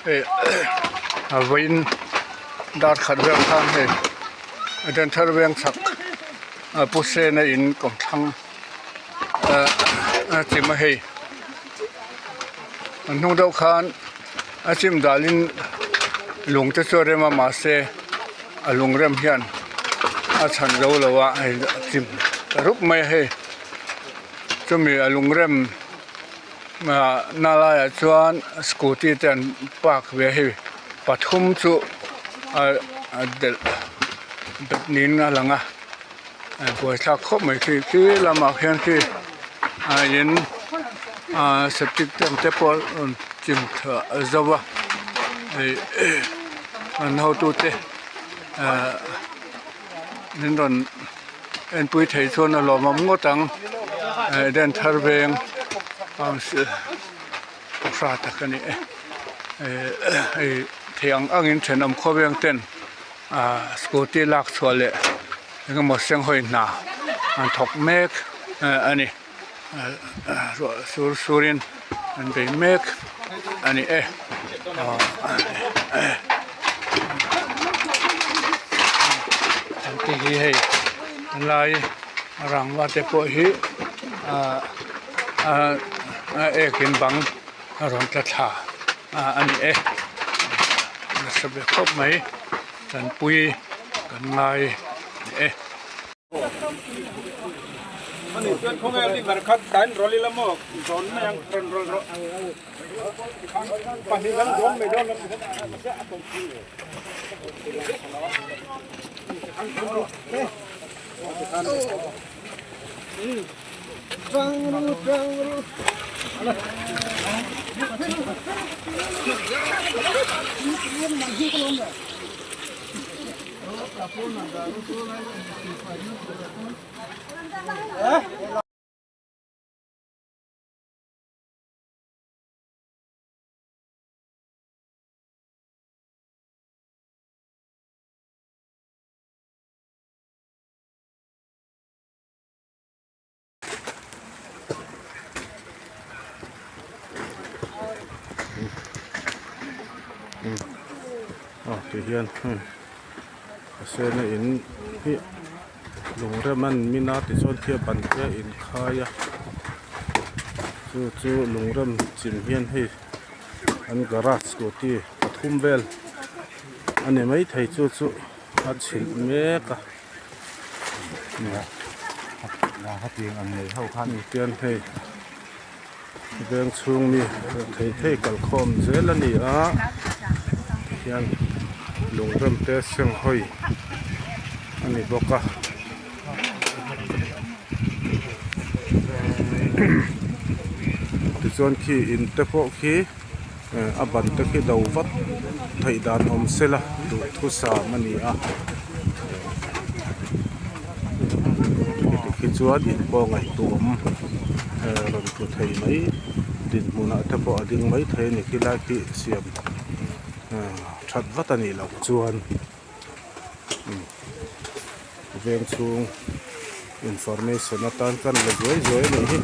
Hei a vawiin dar khat vel khan hei Denthar veng chhak Pu Sena in kawmthlang a chim a hei a hnung deuh khan a chim dalin lung te chu a rem a mahse a lung rem hian a chhan zo lo a hei a chim ta rup mai a hei chumi a lung rem. Ah na laiah chuan scooty te an park ve a hei pathum chu a delh bet niin a lang a a buaithlak khawp mai khi khi lamah khian khi ah in ah septic tank te pawh a rawn chim thla zo a ih an hotute ah min rawn. Enpui thei chuan a lawmawm ngawt ang Eden thar veng hra tak a ni e hei thei ang angin thenawm khawveng ten ah scooty lak chhuah leh eng emaw senghawi hna an thawk mek a ni ruah sur surin an bei mek a ni e. Te hi hei lai rangva te pawh hi ah a ek in bang a rawn tla thla a ni e nasa ve khawp mai tanpui kan ngai a ni e. Aw ti hian hei a sena in hi lung rem an min a tichuan khi a ban te a inkhai a chu chu lung rem chim hian hei an garage scooty pathum vel a ni maithei chu chu a chhilh mek a. Tian hei veng chhung mi thei thei kal khawm zel a ni a tihian lung rem te seng hawi a ni bawk a tichuan khi in te pawh khi a ban te khi do vat theih dan awm sela duhthusam a ni a tikhi chuan in pawh ngaihtuah awm rawn tlu thei mai dinhmunah te pawh a ding mai thei a ni khilai khi siam that vat a nih loh chuan veng chhung information atan kan la zuai zuai a nih hi.